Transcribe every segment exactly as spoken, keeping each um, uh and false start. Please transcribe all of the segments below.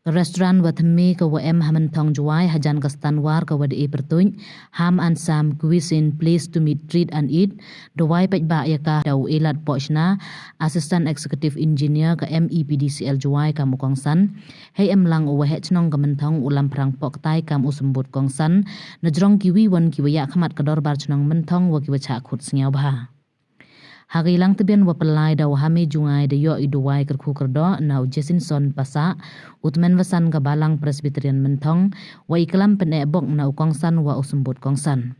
Ka restaurant wa thymme ka wa em ha Mynthong Jowai hajan ka Stanwar ka wa da e pyrtuit Ham and Sam Cuisine, Place to Meet, Treat and Eat, da wai paidbah ya ka da u Elat Pohshna, Assistant Executive Engineer ka M E P D C L Jowai kam u kongsan. Hei em lang u waheh chnong ka Mynthong u Lamphrang Pohktai kam u symbud kongsan, na jrong ki wi won ki wa yakhmat ka dorbar chnong Mynthong wa ki wa chah khut sngewbha. Ha ka yalang tbian wa pynlai da u Hame Jngai da yoh i duwai kyrkhu kyrdoh na u Jacinson Passah, u tymmen wa san ka Balang Presbyterian Mynthong, wa i klam pyneh bok na u kongsan wa u symbud kongsan.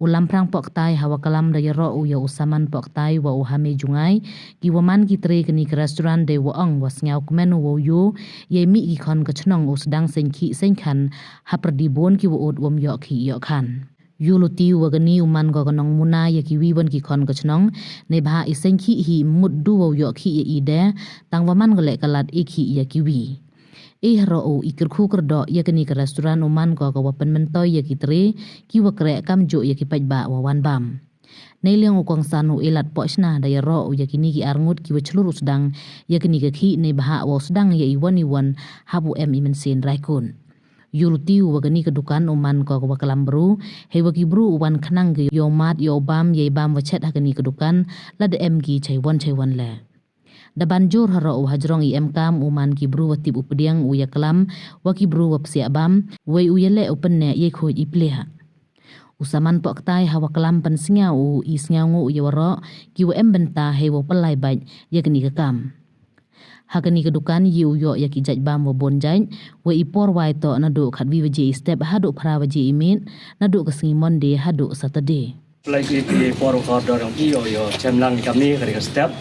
U Lamphrang Pohktai ha wa klam da yaroh u ya u Saman Pohktai wa u Hame Jngai, ki wa man ki tre kani ka restaurant, da wa ong wa sngewkmen u wow yoh ya i mih ki khon ka chnong u sdang seng khih seng khan, hapyrdi bun ki wa ud wam yoh khih yoh khan. Yoh luti u wa kani u man ko ka nongmuna ya ki wi won ki khon ka chnong, neibhah i seng khih hi mut du wow yoh khih ya i de, tang wa man ka leh ka lad i khih ya ki wi. I haroh u i kyrkhu kyrdoh ya kani ka restaurant u man ko ka wa pynmyntoi ya ki tre, ki wa kreh kamjooh ya ki paidbah wa wan bam. Neiliang u kongsan u Elat Pohshna da yaroh u ya kini ki arngut ki wa chlur u sdang ya kani ka khih neibhah wow sdang ya i won i won hap u em i mynsiem raikun. Yoh luti u wa kani ka dukan u man ko ka wa klam bru, hei wa ki bru u wan khnang ki yow mad yow bam ya i bam wa chet ha kani ka dukan, lada em ki chai won chai won le. Da ban jur haroh u hajrong i em kam u man ki bru wa tip u pdiang u ya klam, wa ki bru wa psiah bam, wei u ya leh u pynneh ya i khuid i pliah. U Saman Pohktai ha wa klam pynsngew u i sngew ngu u ya waroh ki wa em bynta hei wa pynlai bait ya kani ka kam. Ha kani ka dukan yow yoh ya ki jait bam wa bun jait, wei i por wai toh naduh khatwi waje i step haduh phra waje i miet, naduh ka sngi Monday haduh Saturday. Pynlai ki i por wa kordor yong ki yow yoh chem lang i kami kari ka step.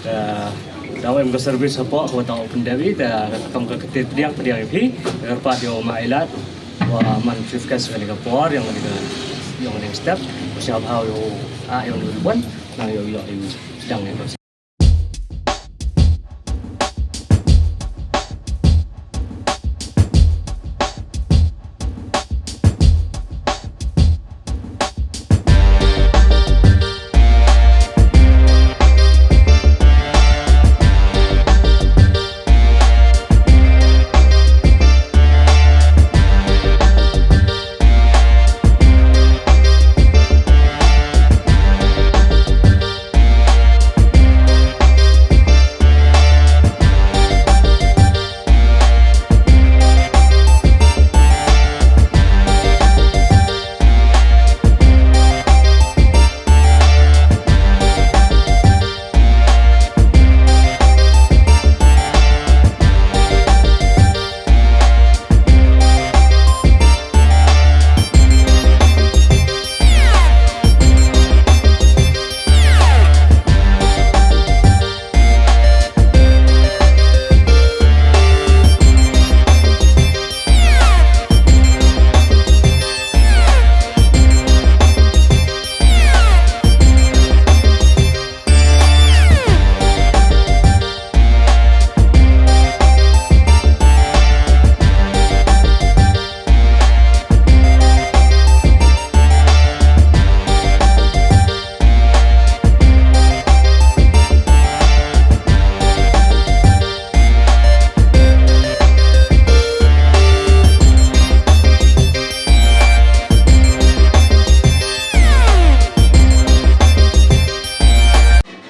Da, da em ka service hapoh ko ta open dewi da kam ka kete pdiang pdiang i phi, ka pat yow ma Elat wa man chief guest kari ka por yong kari ka, yong kari ka step. Ko siap hau yow a yong yow wan nang yow yoh yow sdang yow.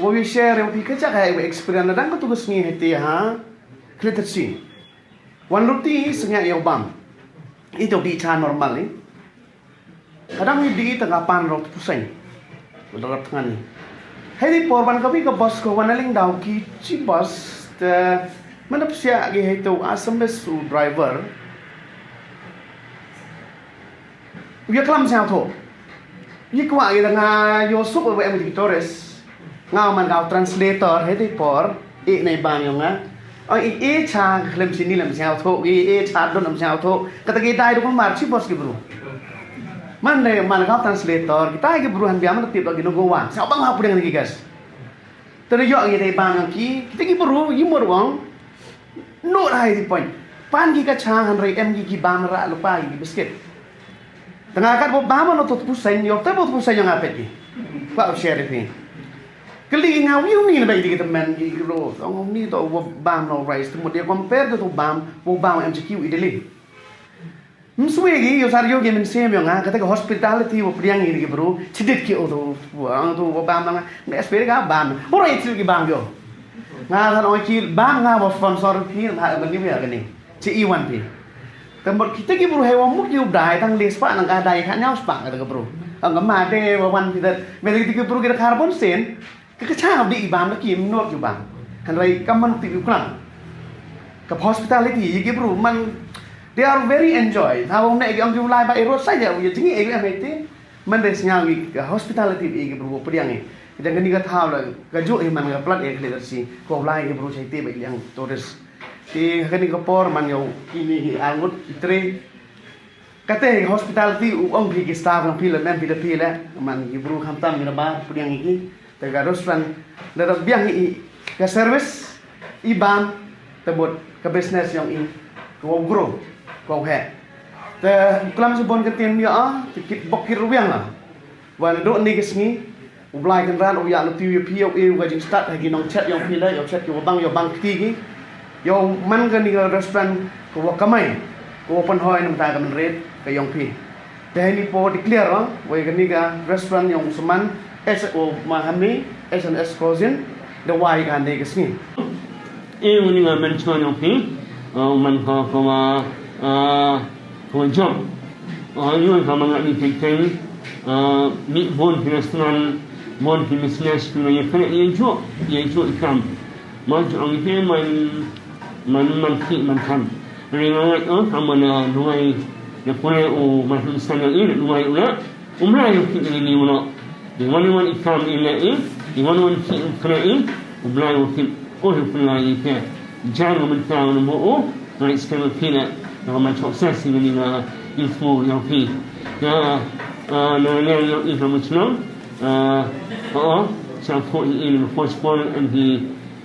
Wow share ya phi ka jaka ya experience na dang ka tu ka sngi hei te ha. Khlitasi. Wan luti sngi yow bam. Ito di cha normal ni. Kadang ni di tanga pan rot puseng. Darap tanga ni. Hei di por wan kawi ka bus ko wan aling daw ki chi bus te mana psia gi hei to Assamese u driver. U ya klam sngewthuh. Yi kwah yi da nga yoh suk wa em ki tourist. Nga man ka translator hei te por, i nei bang yong nga. O i, i cha khlem sini lem sngewthuh, i, i cha don lem sngewthuh. Kata ki dai du mar chi bus ki bru. Man ne man ka translator, kita ki bru han bia man tip da ki no go wan. Sa bang ha pudeng ki gas. Te da yoh ngi te bang ki, kita ki bru, yi mur wang. No da hai di point. Pan ki ka cha han rei em ki ki bam ra lupa ki biscuit. Tanga kat bo bam no tot puseng, yoh te bo puseng yong apet ki. Kwa share phi. Kylli nga, "Wi uni na ba i di ki tymmen ki bru?" Ong uni to wa bam no rice, te mut ya compare to bam, wa bam em chi ki u idli. Mswe ki, yow sar yow ki mynsiem yong nga, kata ka hospitality wa pdiang i ki bru, chi dit ki o to, wa to wa bam na nga, nga expect ka bam. Wa rice ki bam yow. Nga san ong ki bam nga wa sponsor ki, ha, ban ni ya kani. Chi i wan phi. Te mut kita ki bru hei wa mut ki u dai tang le spah nang ka dai khatñiaw spah kata ka bru. Ang ka ma de wa wan phi dat. Me kita ki bru ki da khar bon sen. Ka ka cha di i bam da ki mnor ki bam. Hynrei ka man ti u klam. Ka hospitality ya ki bru man, they are very enjoy. Ha wa ne ki ong ki u lai ba i roadside ya u ya jingi e ki am hei te. Man de sñiaw ki ka hospitality ya ki bru pdiang i. Jang kani ka thaw la ka ju i man ka plat e ka le si. Ko lai ki bru chai te ba i liang tourist. Te kani ka por man yow ini ki angut i tre. Kate hospitality u ong phi ki staff yong phi le, mem phi le phi le, man ki bru khamtam ki na ba pdiang i ki. Te ka restaurant da da biang i ka service, i bam, te mut ka business yong i ko grow, ko he. Te klam si bon ka tim ya, te kit bok kit rubiang la. Wa na do ni ka sngi, u Blai Kynrad u ya na ti wi phi yow e u ka jingstad ha ki nongchet yong phi le, yow chet ki wa bang, yow bang kti ki. Yow man kani ka restaurant ko wa kamai, ko wa pynhoi na mynta ka mynret ka yong phi. Te hei ni po declare wa, wa kani ka restaurant yong u Saman, S O Mahami, S and S Cuisine, da wai ka ni ka sngi. E uni nga men chwa yong phi, uh, man ka ko wa, uh, ko wa jop. Uh, yun ka manga ni phi teng, uh, mi bon phi restaurant, bon phi business, phi ye phi ye jop, ye jop i kam. Ma jop ang phi man, man, man phi, man kam. Ri nga, uh, ka man, uh, nuai, ya pule u, man phi sana i, nuai u la. U Blai u kit ni ni u no. I wan i wan i kam i le i, i wan i wan ki u kre i, u Blai u kit, o u Blai i ke. Jang u mynta u mo u, na i skema phi le, na man chok sa si ni na i fu ya phi. Ya, ah, na le ya i ka mo chno, ah, o, sa fu i i mo postpone and he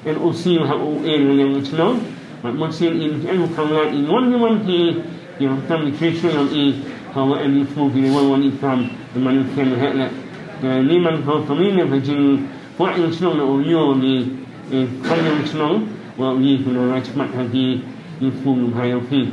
N O C ha u e na liang chnong. Mat mut sin in en u khang lat i wan i wan hi, i wan kam i kri chnong i, ha wa en i fu ki wan wan i kam, i man i ken he le. Ni man ha kami ne ha jing wa i chnong na u yo ni, e, kam i chnong, wa i fu na chmat ha ki, i fu ha yo ki.